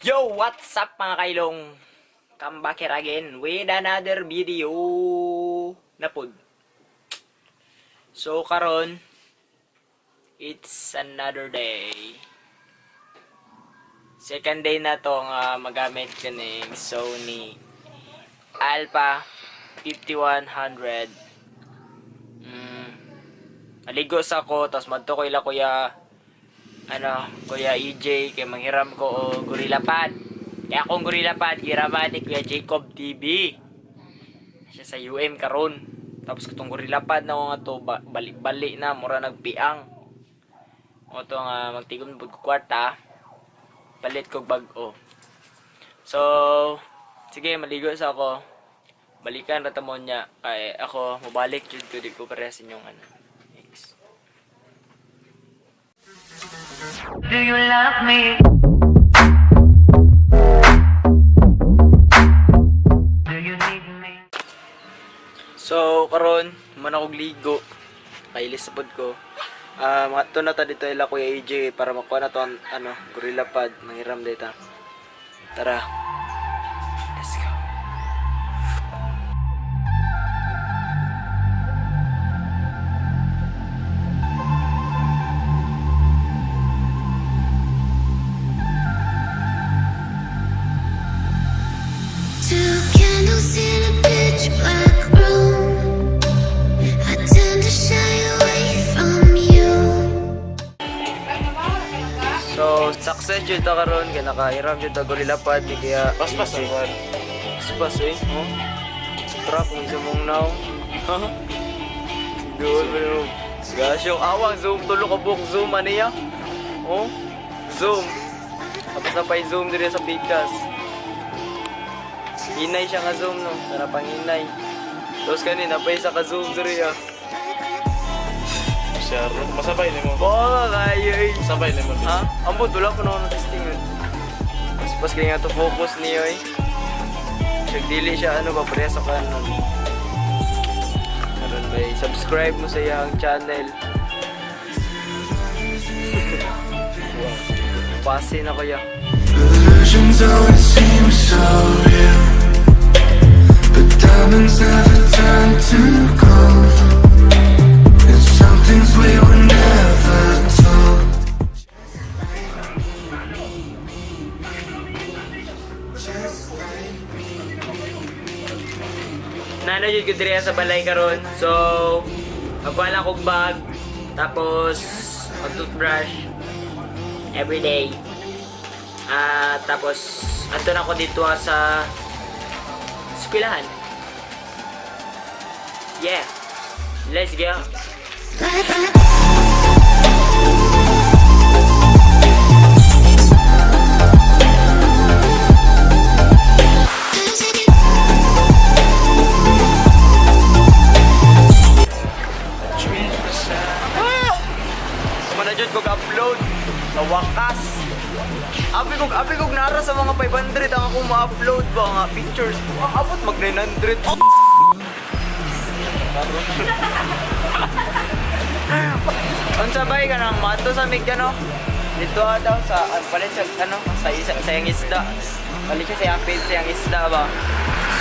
Yo, what's up, mga kailong? Come back here again with another video na pod. So karon, it's another day. Second day na to nga magamit kaning Sony Alpha 5100. Maligo sa ko, tapos madto ko ila kuya, ano, Kuya EJ, kay manghiram ko og Gorilla Pad. Kaya akong Gorilla Pad, giraman ni Kuya Jacob TV. Siya sa UM karon. Tapos katong Gorilla Pad na ko nga to, bali-bali na, mura nagpiang. O to nga magtigom pud ko kwarta, palit ko bag-o. So, sige, maligo sa ako. Balikan ra ta mo niya kay ako mobalik jud ko, di ko parehas inyong ano. Next. Do you love me? Do you need me? So, karon man akong ligo. Kailis sa pod ko. Ah, uh, na ta dito ila Kuya AJ para makuha na to ang ano, Gorilla Pad, manghiram dito. Tara. Let's go. Two candles in a pitch black room. I tend to shy away from you. So, success jud ta karon kay nakahiram jud ta Gorilla Pad ni Kuya Paspas AJ. ang one. Paspas eh. Oh. Truck kung isa mong now. Doon mo yung Gosh, yung awang zoom, tulo ka buok zoom ano niya? Oh, zoom. Tapos na pa zoom dire sa pikas. Hinay siya nga zoom, no, para pang hinay. Tapos kanina pa isa ka zoom dire ah. Siya, masabay ni mo. Baka kayo eh. Masabay ni mo. Ha? Ambot, wala pa naman testing yun. Mas kaya nga to focus niyo eh. Siya dili siya ano ba, pareha sa Canon. Karon ba eh, subscribe mo sa iyang channel. Pase na kuya. Illusions always seem so real, but diamonds never turn to gold. And some things we were never told. Just like Nana jud ko diri sa balay karon. So, magkuha lang kog bag, tapos mag toothbrush every day. Ah, tapos adto na ako dito sa eskwelahan. Yeah. Let's go. Like Mana jud ko upload sa wakas. Abi kog nara sa mga 500 ang akong ma-upload ba nga pictures. Ah, abot mag 900. Oh! Unsa bay ka nang mato sa mig ano? Dito daw sa palit sa ano sa isa sa iyang isda. Palit siya sa iyang page sa iyang isda ba.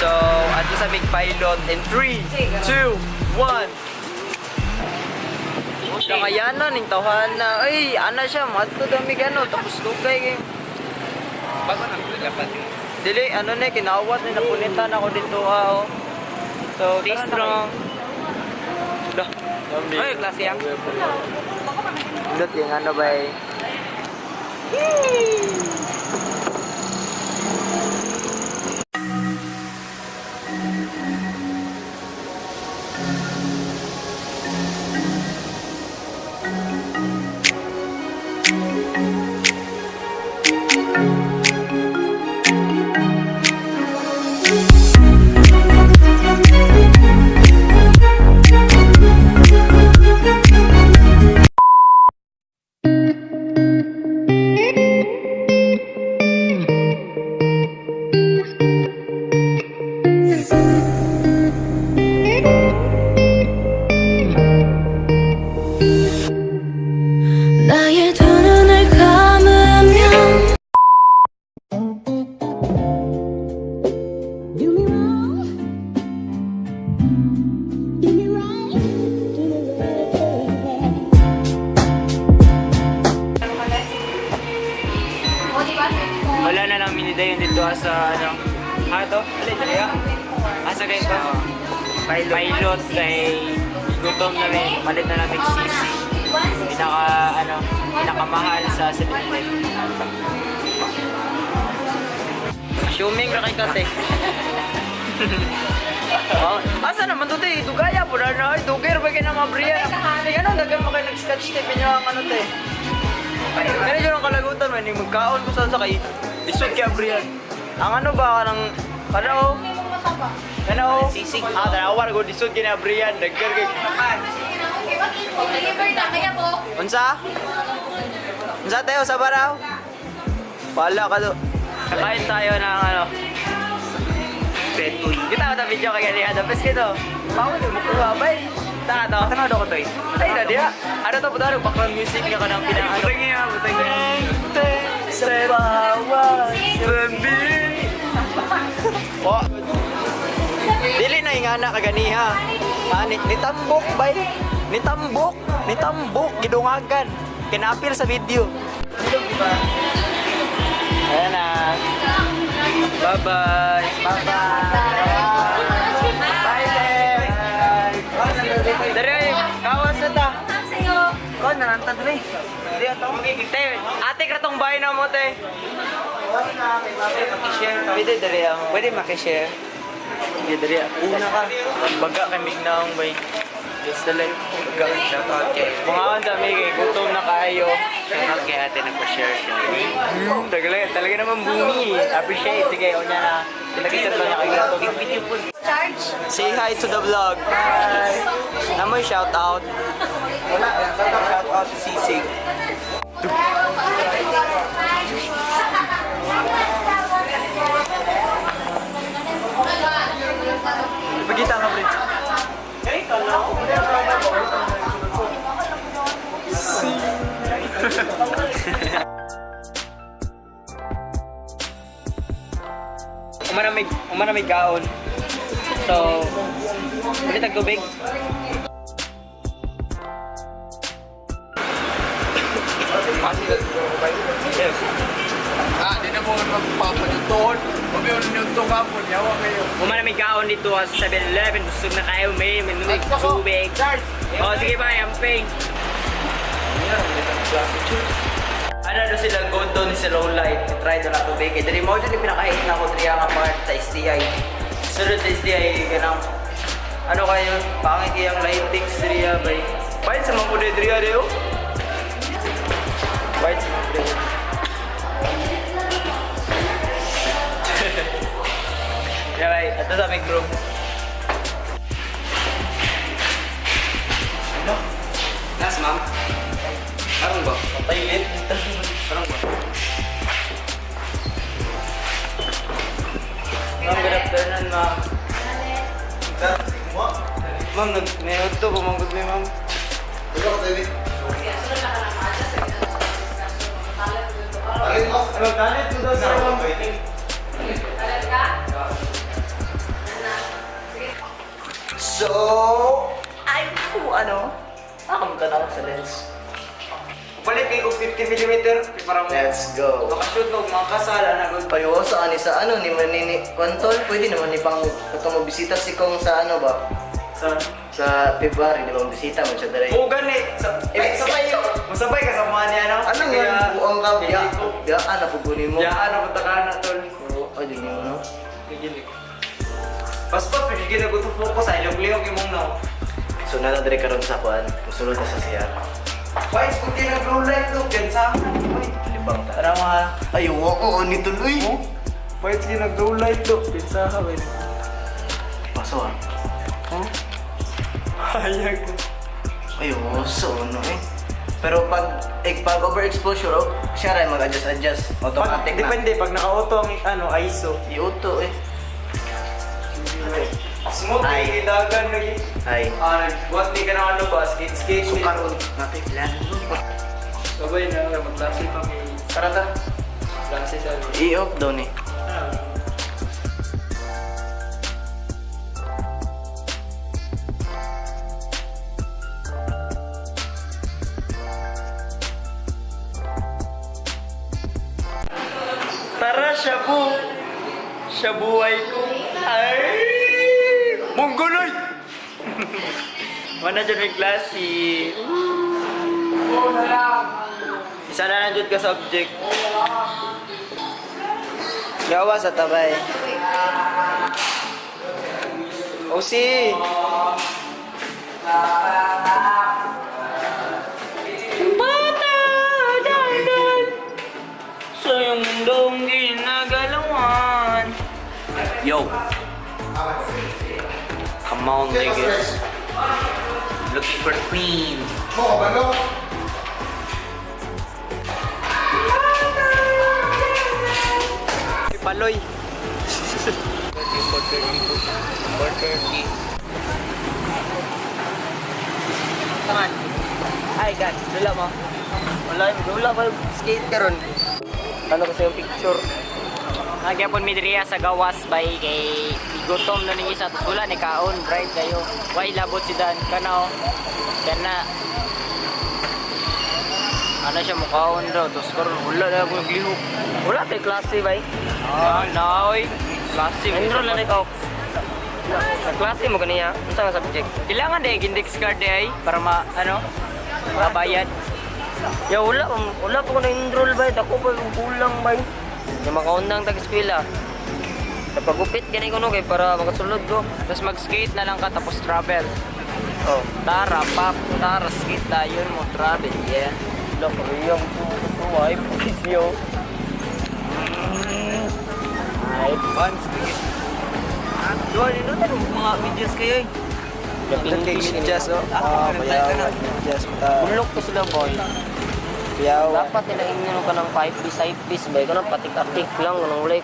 So, adto sa mig pilot in 3, 2, 1. Nakayanan ning tawhana. Ay, ana siya madto dami gano tapos dugay kay. Bago nang Gorilla Pad yun. Dili ano na kinawat ni napunitan ako dito ah, oh. So, Stay tara na strong. kayo. Dah. Ay, klase yan. Indot yung ano ba eh. dayon dito sa ano. Ha to? Alay dali ah. Asa kayo pa? Pilot. Pilot kay gutom na mi. Palit na namin sisig. Pinaka ano, pinakamahal sa 7-Eleven. Assuming ra kay kate. Oh, asa naman to te? Dugaya po na na. Ay, dugay ra ba kay na mabriya? Ay, ano daghan mo kay nag-scotch tape niyo ang ano te? Kaya dyan ang kalagutan man, yung magkaon ko saan sa kay lisod kay Abrian. Ang ano ba kanang kana oh. Kana oh. Sisig. Ah, tanawa ra lisod kay ni Abrian. Daghan kay. Deliver na, kaya po. Unsa? Unsa tayo sa baraw? Wala ka do. Kakain tayo ng ano. Petoy. Kita ko ta video kay ganiha. Tapos kito. Paano mo kuha bay? Tara to. Tanaw ko to eh. Ay na diha. Ano to puto background music nga kanang pinang ano. Butang niya, butang niya. Sa bawat sabi. Oh. Dili na ingana kaganiha. Ah, nitambok bay. Nitambok, nitambok gidungagan. Kinapil sa video. Ayan na. Bye-bye. Bye-bye. Bye, Bye. Dere, kawas na ta. Sa'yo. Ko, naranta dere. Di ato. Te, ate kratong bahay na mo, te. Pwede dere ako. Pwede makishare. Sige, dere. Una ka. Baga kay Mignaong bay. Yes, dali. Baga. Shout out kay Mga dami kay gutom na kayo. Shout out kay ate nagpa-share siya. Talaga, talaga naman boomy. Appreciate. Sige, unya na. Pinag-isip lang niya kay gutom. Charge. Say hi to the vlog. Hi. Namoy shout out. Wala, shout out sisig. Pagkita ka, Fred. Umana may gaon. So, ulit ang tubig. Ah, di na mo magpapanuton. Pag yung kapon, yawa kayo. Umana may gaon dito sa 7-Eleven. Busog na kayo, may may tubig. Oh, sige ba, amping. Ano do sila go to ni sa low light, try do na tubig. Kay diri mo dyan yung pinaka-hate na ako diri nga part sa STI. Sunod sa STI kanang ano kayo, pangit iyang lightings diri ah, bay. Bayad sa mga puday diri ah, deo. Bayad sa mga puday. Yeah, bay, ato sa aming group. Nas, ma'am. Karon ba? Toilet. Karon ba? Ma'am, good afternoon, ma'am. Ma'am, nag may to, pumanggod mi, ma'am. Magalit mo daw sa ma'am. So, ay po, ano? Ako tanaw sa lens. Palit kay og 50 mm para mo. Let's go. Makashoot mo mga kasala na good. Payo sa ani sa ano ni manini kwantol pwede naman ni pang katong mobisita si Kong sa ano ba Sa sa February di ba mobisita man siya dere. O gani sa eh, sabay masabay ka sa mga niya no. Ano nga buong ka biya biya ana pugunin mo. Ya ano ko na tol. Oo, ay di mo no. Paspas pwede kita ko to focus ay log-log imong no. So nana dere karon sa kuan, musulod na sa CR. Why kung di nag low light to kinsa? Libang ta. Tara mga Ay wo ko ni tuloy. Why sige nag low light to kinsa ka ba? Paso ah. Huh? Hayag. Ay wo so no eh. Pero pag eh, pag overexposure oh, siya ra mag-adjust adjust automatic na. Depende pag naka-auto ang ano ISO. I-auto eh. Smooth Ay. kay dagan lagi. Ay. Ah, nagbuhat ni ka ng ano ba? Skate skate. So karon natin plan. Sabay na, magklase pa may... Tara ta. Klase sa... I-off daw ni. Tara, shabu. Siya buhay ko. Ay! Mongoloid! Mana dyan may klase. Isa na lang dyan ka subject. Gawa sa tabay. O si! Bata! Dadan! Sa iyong mundong ginagalawan. Yo. Come on, niggas. Looking for queen. Paloy. 4:30. Taman. Ay, God. Dula mo. Wala, wala pa skate karon. Ano kasi yung picture? Nagyapon mi diriya sa gawas bay kay igutom na ning isa tapos wala ni kaon bright kayo. Way labot si Dan kana oh. Kana. Ano siya mukaon daw tapos karon wala na ako naglihok. Wala tay klase bay. Ah, naoy. Klase. Enroll na ikaw. Sa klase mo ganiya, unsa nga subject? Kailangan day index card day para ma ano mabayad. Ya wala, wala pa ko na enroll bay, dako pa yung kulang bay. Ya makaundang tag eskwela. Napagupit gani ko no kay para makasulod ko. Tapos mag-skate na lang ka tapos travel. Oh, Tara, pap, tara, skate tayo mo, travel, yeah. wala ko yung ay yo. Ay, Once Dual nino tanong mga videos kayo eh. Medyas, oh. Ah, kuyawan. Medyas, ta. Bulok ko sila boy. Kuyawan. Dapat nila ingnon ka ng 5 piece, 5 piece ba? Ikaw nang patik-atik lang, anong walay.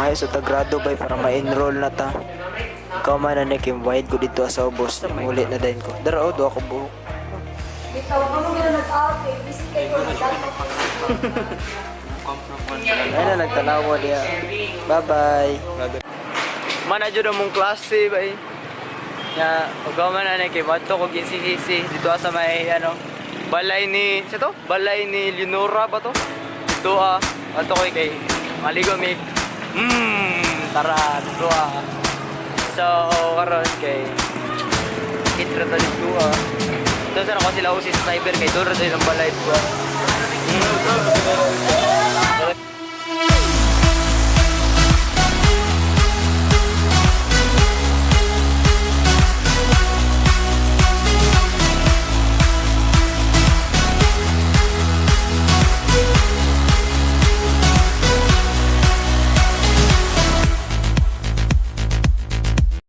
Ngayon sa tagrado bay para ma-enroll na ta. Ikaw man na kim wide ko dito sa ubos. Muli na din ko. Dara oh, duha ko buhok. Bitaw, kung mo nag-out eh, busy kayo nag-out. Ay na nagtanawa niya. Bye-bye. Mana jud among klase bay. Ya, ug man na kay madto kog NCCC dito sa may ano balay ni sa to? Balay ni Leonora ba to? Dito ah, adto ko kay maligo mi. Tara dito ah. So karon kay kids ra ta dito ah. Doon sa ako sila usi sa cyber kay doon ra ang balay dito.